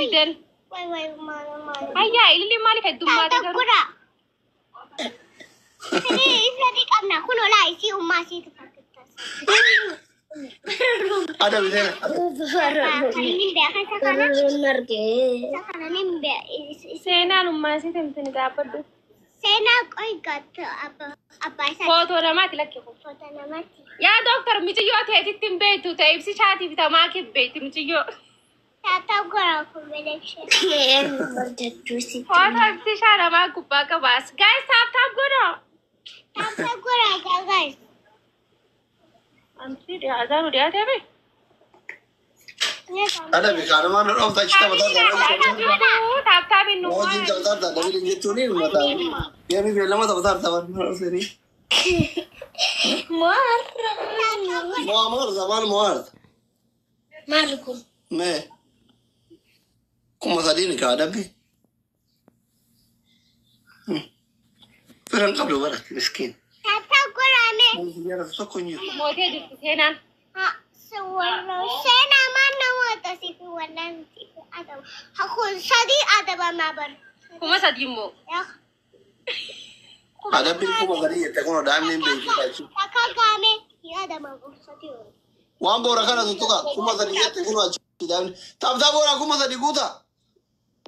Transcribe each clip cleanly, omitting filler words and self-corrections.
Didan. Way way maal maal. Ayyaa ililli maaliif heddummaate garuu? Tokkodha. Sadii sadii qabna. Kun olaa isii ummaa isiitu fakkaata. Adabi seena. Kan inni beekan isa kana. Isa kana ni beekan. Seenaan ummaa isii timtini dhaabbadhu. Seenaa qoy gattu abbaa isaa. Footoo namaati lakki kun. Foto namatti. Yaa dooktar mijiyyoo teetitti hin beektu ta'e ibsi shaatiif tamaa kibbeetti mijiyyoo. Taataa goraa kun belekshe. Footoo ibsi shaa namaa gubbaa qabaas. Gaayis tap tap godhaa. Taataa goraa gaagaas. Amsi dhiyaataanu dhiyaatee bee? Adabi kaanumaan dhoofta achi taphataa Tap tap hin Hojiin taphataa ta'a dabiin jechuun mataa. Geemii beellama taphataa ta'a. Mo'a mo'arta maal mo'arta? Maali kun? Mee 3000 kaa adabbi. Firan qabdu baratti miskiin. Taataa goraa mee. Tokko hin jiru. Mootee jirti seenaan. Seenaa maal namoota siif wallaan siif adaba. Kun sadii adabamaa bar. 3000 immoo. Adabbiin 3000 jette kun daa'imni hin beeku jechuudha. Takka gaame adama sadii. Waan boora kana tuttuqa 3000 jette kun achi daa'imni. Taphtaa boora 3000 guuta.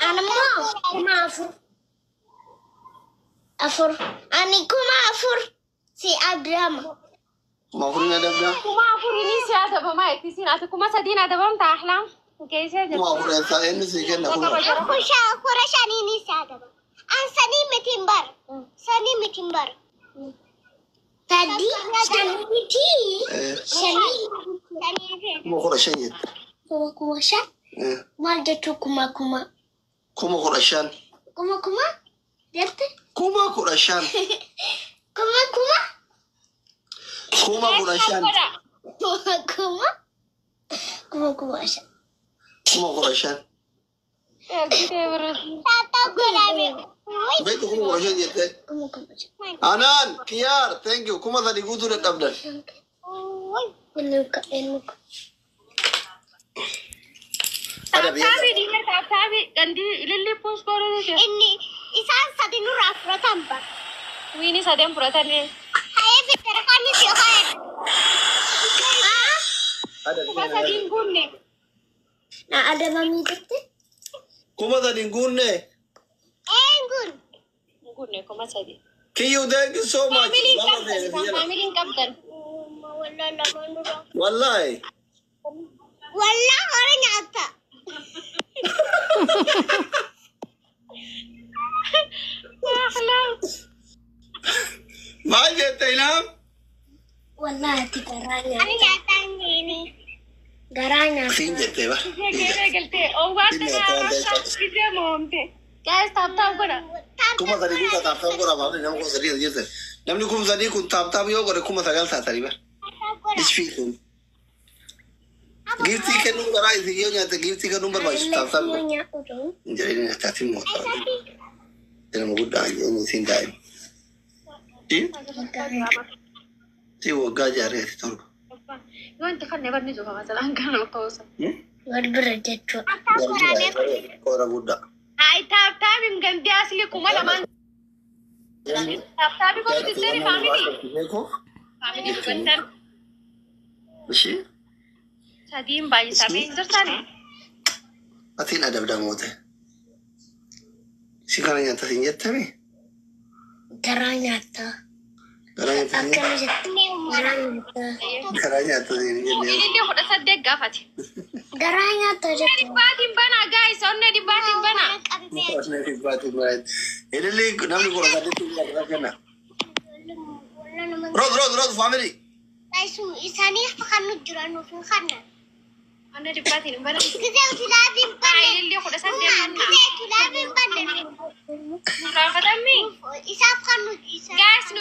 Animmoo 4000. Afur. Ani 4000. Si abdama. 4000 adabdaa. 4000 si adabamaa ittisiin ati 3000 adabamta ahlaam. Geessee Kuma jirti. afur eessaa eenyu sii kenna kun. Kura shaniin si adaba. An sanii mitiin bar. Sanii mitiin bar. Sadii. Shan miti. Shanii. Sanii 15,000 jette. Kuma kuma shan. Maal jechuu kuma kuma? 15,000. Kuma kuma? Jette? 15,000. Kuma kuma? 15,000. Kuma kuma? Kuma kuma shan. 15,000. Taataa goraa mee. Beektu 15,000 jette. Kuma kuma shan. Anaan kiyaar thank you 3000 guutuu dadhabdan. Kunuka enuka. Adabi. Taaptaabii dhiirri taaptaabii gandii ililli puus godhuu jira. Inni isaan sadi nurraa fudhatan bar. Wiini sadeen fudhatanii. Hayee fitara kan nuti hayee. 3000 guunne. Na adabamii jette? 3000 guunne. Eenguun. Guunne 3000. Kiyyuu thank you so much. Faamiliin Lama qabdan. feene biyya. Faamiliin qabdan. Wallah lama nurraa. Wallahi. Wallah hora nyaata. Ahlaam. Maal jette ilaam? Wallahi ati garaa Ani nyaata. nyaataan geeni. Garaa nyaata. Siin jette bara. Geeree galtee oowwaan tanaa gisee moomte. Gaayis tap tap godha. 3000 guutaa tap tap godhaa baafne nama 3000 jirtan. Namni 3000 kun tap tap yoo godhe 9000 taatanii bara. Isfii kun. Giiftii kennuun garaa isin yoo nyaatte giiftii kennuun barbaachisu tap tap godha. Nyaatu. Hin jedhini nyaattaatiin moota. Nama guddaa inni siin daa'ima. Si waggaa jaareeti torba. Wanti kan barni jiru masalaan kan ol ka'uusa. Wal bira jechuudha. Qora guddaa. Ay tap taapiin gandii asli 2000. Tap taapii godhu jettee faamilii. Faamilii dubartan Ishee sadiin baay'isamee hin jirtani. atiin adabdamoote. Si kana nyaata siin jettami? Garaa nyaata. Garaa nyaata siin Akkana jette. Garaa nyaata. Garaa nyaata siin jennee. Ililli 18 gaafate. Garaa nyaata jette. Dhibbaatiin banaa gaayis onnee dhibbaatiin banaa. Onnee dhibbaatiin banaa. Ililli namni 18 nyaata kenna. Rose Rose Rose family. Isaanii kan nu jiran nuuf hin kannan. Onnee dhibbaatiin hin banaa. Gisee utulaabiin banne. Ililli 18 banaa. Gisee utulaabiin banne. Gaafatamni. Isaaf kan nu isa. Gaayis nu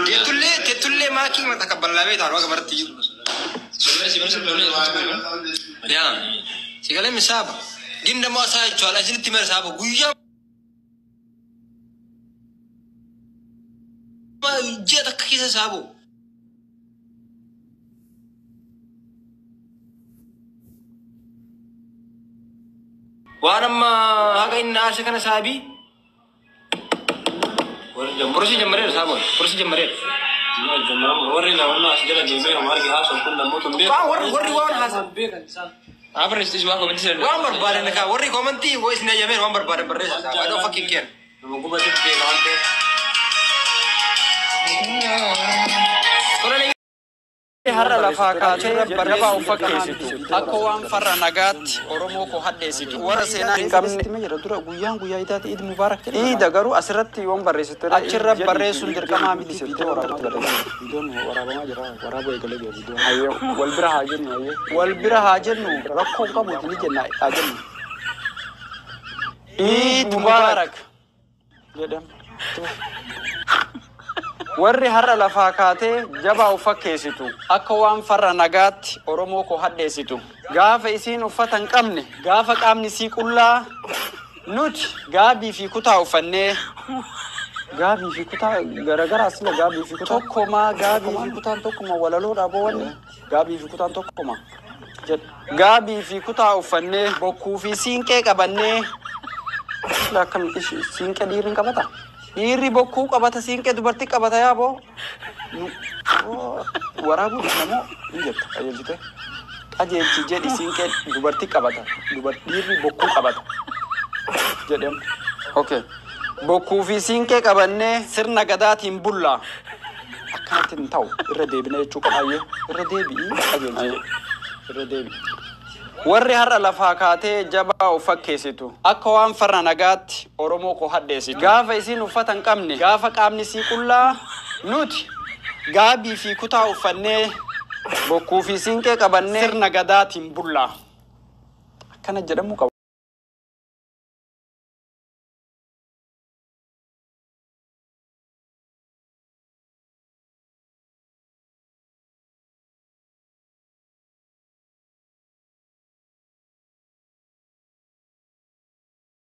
Tettullee tettullee maakii mata kabbalaa beektaa waaqa baratti jiru. Yaa sigalee misaaba. Ginda moo asaa jechuudha isinitti mara saaba guyyaa ji'a takka keessa saabo. Waan amma haga inni aarse kana saabii. Pursi jammareera saaboon. Pursi jammareera. Warri naannoo as jala deemee homaa arge haasa'u kun namoota hin beekan. Waan warri warri waan haasa. Beekan isaan. Abarreessitis waan komentii sirrii. Waan barbaadan kaa warri komentii woo isin eeyyameen waan barbaadan barreessa. I don't fucking care. Nama gubate beeka waan ta'eef. Har'a lafaa kaatee rabba of fakkeessitu. Akka waan farra nagaatti Oromoo koo hadheessitu. Warra seenaa hin qabne. Dura guyyaan guyyaa idaati Iid Mubaarak jedhama. Iida garuu asirratti yoon barreessitu achirra barreessuun dirqamaa miti. Viidiyoon waraabamaa jira. Waraabuu eegalee jira viidiyoon. Hayyee Wal bira haa jennu hayyee. Wal bira haa jennu. Rakkoo hin qabu ni jenna haa jennu. Iid Mubaarak Jedhama. Warri har'a lafaa kaatee jabaa of fakkeessitu. Akka waan farra nagaatti Oromoo koo hadheessitu. Gaafa isiin uffata hin qabne, gaafa qaamni sii qullaa, nuti gaabii fi kutaa uffannee Gaabii fi kutaa garaagaraa sila gaabii fi kutaa. Tokkomaa gaabii fi kutaan tokkuma walaloodha boo wanni. Gaabii fi kutaan tokkuma. Jedha. Gaabii fi kutaa uffannee bokkuu fi siinqee qabannee Sila akkam ishi siinqee dhiirri hin qabata? Dhiirri bokkuu qabata, siinqee dubartii qabata yaa boo. Waraabuu namoo hin jetta qajeelchite. Qajeelchi jedhi siinqee dubartii qabata. Dhiirri bokkuu qabata. Jedhama. Okay. Bokkuu fi siinqee qabannee sirna gadaatiin bullaa. Akkanatti hin ta'u irra deebina jechuu qaba. Hayyee irra deebi'ii qajeelchi jedhi. Irra deebi'i. Warri har'a lafaa kaatee jabaa of fakkeessitu. Akka waan farra nagaatti Oromoo koo hadheessitu. Gaafa isiin uffata hin qabne, gaafa qaamni sii qullaa, nuti gaabii fi kutaa uffannee bokkuu fi siinqee qabannee sirna gadaatiin bullaa. Akkana jedhamuu qaba.